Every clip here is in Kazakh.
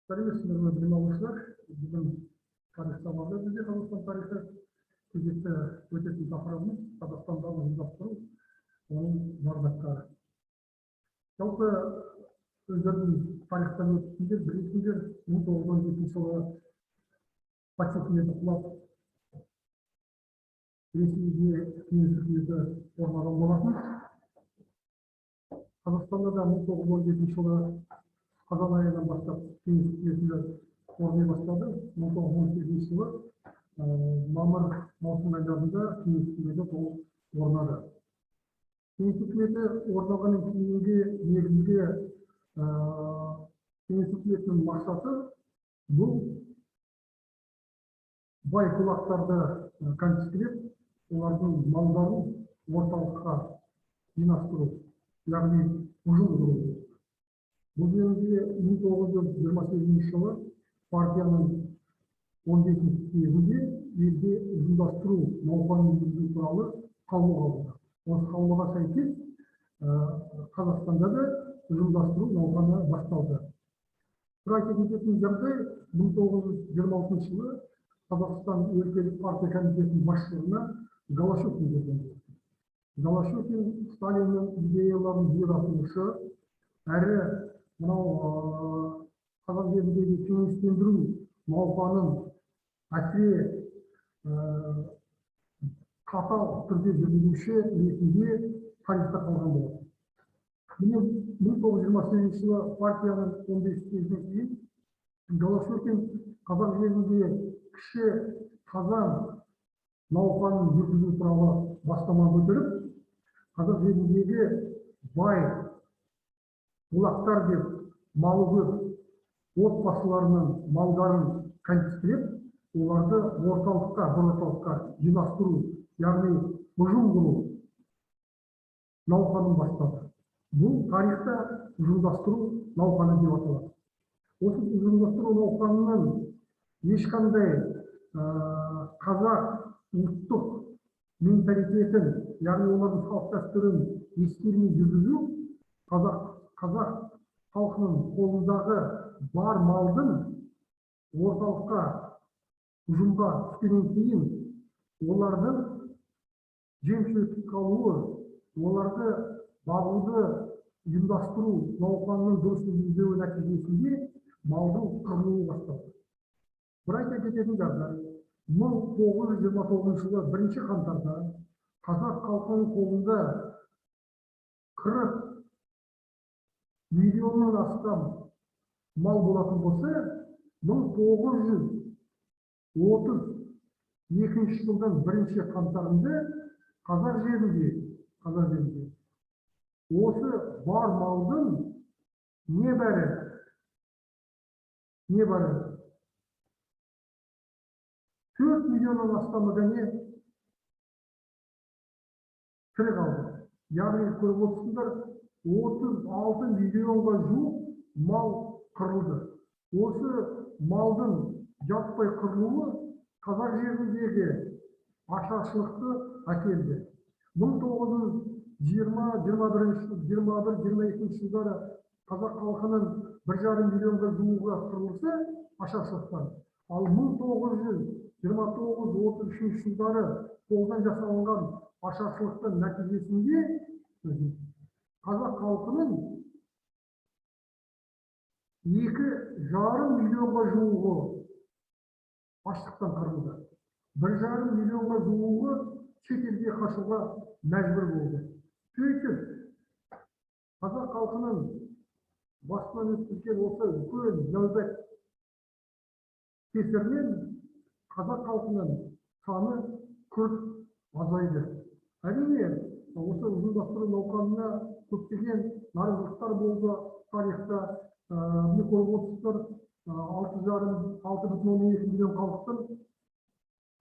Сәлеметсіздер ме, білім алушылар! Бүгін тарих сабағы, бізде Қазақстан тарихы. Кезекті өтетін тақырыбымыз — Қазақстандағы ұжымдастыру, оның зардаптары. Жалпы, өздерің тарихтан өттіңдер, білесіңдер, 1917 жылы патша үкіметі құлап, Ресейде кеңес үкіметі орнаған болатын. Қазақстанда да 1917 жылы қазан айынан бастап кеңес үкіметі орнай бастады. 1918 жылы мамыр, маусым айларында кеңес үкіметі толық орнады. Кеңес үкіметі орнағаннан кейінгі негізгі кеңес үкіметінің мақсаты — бұл бай кулактарды конфискілеп, олардың малдарын орталыққа жинастыру, яғни ұжым құру. Бұл жөнінде 1928 жылы партияның 15 съезінде елде ұжымдастыру науқанын жүргізу туралы қаулы қабылдады. Осы қаулыға сәйкес Қазақстанда да ұжымдастыру науқаны басталды. Бір айта кететін жағдай: 1926 жылы Қазақстан өлкелік партия комитетінің басшылығына Голощекин келген болатын. Голощекин Сталиннің идеяларын жүзеге асырушы, әрі мынау қазақ жеріндегі кеңестендіру науқанын әсіре қатал түрде жүргізуші ретінде тарихта қалған болатын. Міне, 1928 жылы партияның 15 съезінен кейін Голощекин қазақ жерінде кіші қазан науқанын жүргізу туралы бастама көтеріп, қазақ жеріндегі бай кулактар деп малы көп отбасыларының малдарын конфискілеп, оларды орталыққа, бір орталыққа жинастыру, яғни ұжым құру науқанын бастады. Бұл тарихта ұжымдастыру науқаны деп аталады. Осы ұжымдастыру науқанының ешқандай қазақ ұлттық менталитетін, яғни олардың салт дәстүрін ескермей жүргізу қазақ халқының қолындағы бар малдың орталыққа, ұжымға түскеннен кейін олардың жемшілік қалуы, оларды бағуды ұйымдастыру науқанының дұрыс жүргізбеуі нәтижесінде малдың қырылуы басталды. Бір айта кететін жағдай: 1929 жылы 1 қаңтарда қазақ халқының қолында 40 миллионнан астам мал болатын болса, 1932 жылдың 1 қаңтарында қазақ жерінде осы бар малдың небәрі 4 миллионнан астамы ғана тірі қалды. Яғни, көріп отырсыңдар, 36 миллионға жуық мал қырылды. Осы малдың жаппай қырылуы қазақ жеріндегі ашаршылықты әкелді. 1920, 21-, 21, 22 жылдары қазақ халқының 1,5 миллионға жуығы қырылса ашаршылықтан, ал 1929, 33 жылдары қолдан жасалынған ашаршылықтың нәтижесінде қазақ халқының 2,5 миллионға жуығы аштықтан қырылды, 1,5 миллионға жуығы шетелге қашуға мәжбүр болды. Сөйтіп, қазақ халқының басынан өткізген осы үлкен нәубет кесірінен қазақ халқының саны күрт азайды. Әрине, осы ұжымдастыру науқанына көптеген наразылықтар болды тарихта. Міне, көріп отырсыздар, 6,5, 6,2 миллион халықтың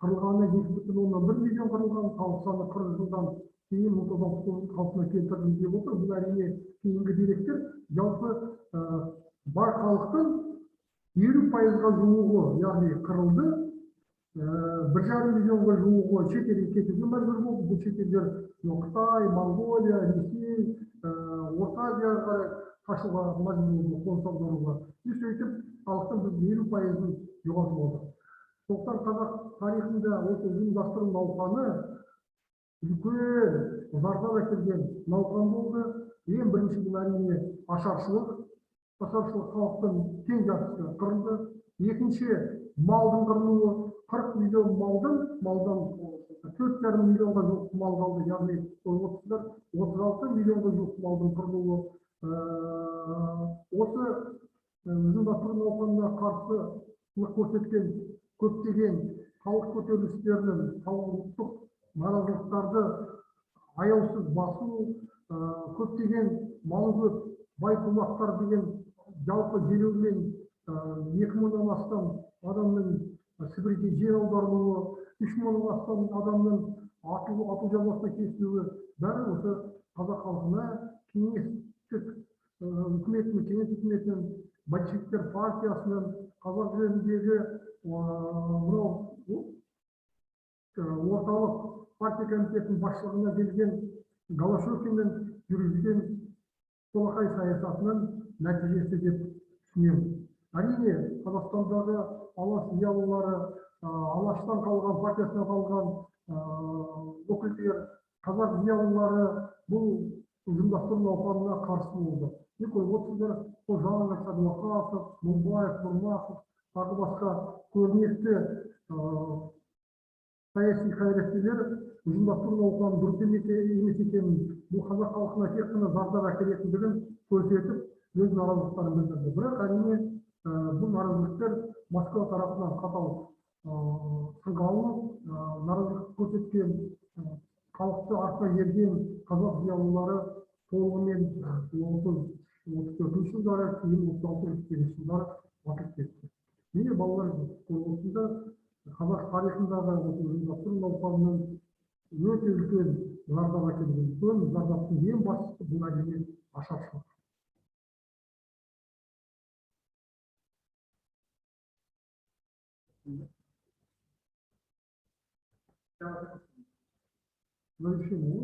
қырылғаны, 2,1 миллион қырылған. Халық саны 40 жылдан кейін 1969 қалпына келтірілді деп отыр. Бұл, әрине, кейінгі деректер. Жалпы, бар халықтың 50%-ға жуығы, яғни, қырылды, 1,5 миллионға жуығы шетелге кетуге мәжбүр болды. Бұл шетелдер мынау Қытай, Моңғолия, Ресей, Орта Азияға қарай қашуға мәжбүр болды, қоныс аударуға. И сөйтіп Халықтың біз 50%-ын жоғалтып алдық. Сондықтан қазақ тарихында осы ұжымдастыру науқаны үлкен зардап әкелген науқан болды. Ең бірінші бұл, әрине, ашаршылық. Ашаршылық, халықтың тең жартысы қырылды. Екінші, малдың қырылуы. 40 миллион малдан 4,5 миллионға жуық мал қалды, яғни 36 миллионға жуық малдың қырылуы. Осы ұжымдастыру науқанына қарсылық көрсеткен көптеген халық көтерілістерінің, ұлттық наразылықтарды аяусыз басу, көптеген малы көп бай кулактар деген жалпы желеумен 2000-нан астам адамның Сібірге жер аударылуы, 3000-нан астам адамның ату жазасына кесілуі, бәрі осы қазақ халқына кеңестік үкіметтің, кеңес үкіметінің, большевиктер партиясының, қазақ жеріндегі мынау орталық партия комитетінің басшылығына келген Голощёкиннің жүргізген солақай саясатының нәтижесі деп түсінемін. Әрине, Қазақстандағы Алаш зиялылары, Алаштан қалған, партиясынан қалған өкілдер, қазақ зиялылары бұл ұжымдастыру науқанына қарсы болды. Не көріп отырсыздар, Қожанов, Сәдуақасов, Мыңбаев, Нұрмахов, тағы басқа көрнекті саяси қайраткерлер ұжымдастыру науқанының дұрыс емес екенін, бұл қазақ халқына тек қана зардап әкелетіндігін көрсетіп, өз наразылықтарын білдірді. Бірақ, әрине, бұл наразылықтар Москва тарапынан қатал сынға алынып, наразылық көрсеткен, халықты артына ерген қазақ зиялылары толығымен 34-жылдары, кейін 36-38 жылдары атылып кетті. Міне, балалар, көріп отырсыңдар, қазақ тарихындағы осы ұжымдастыру науқанының өте үлкен зардап әкелген. Үлкен зардаптың ең бастысы бұл, әрине, ашаршылық. Завершение.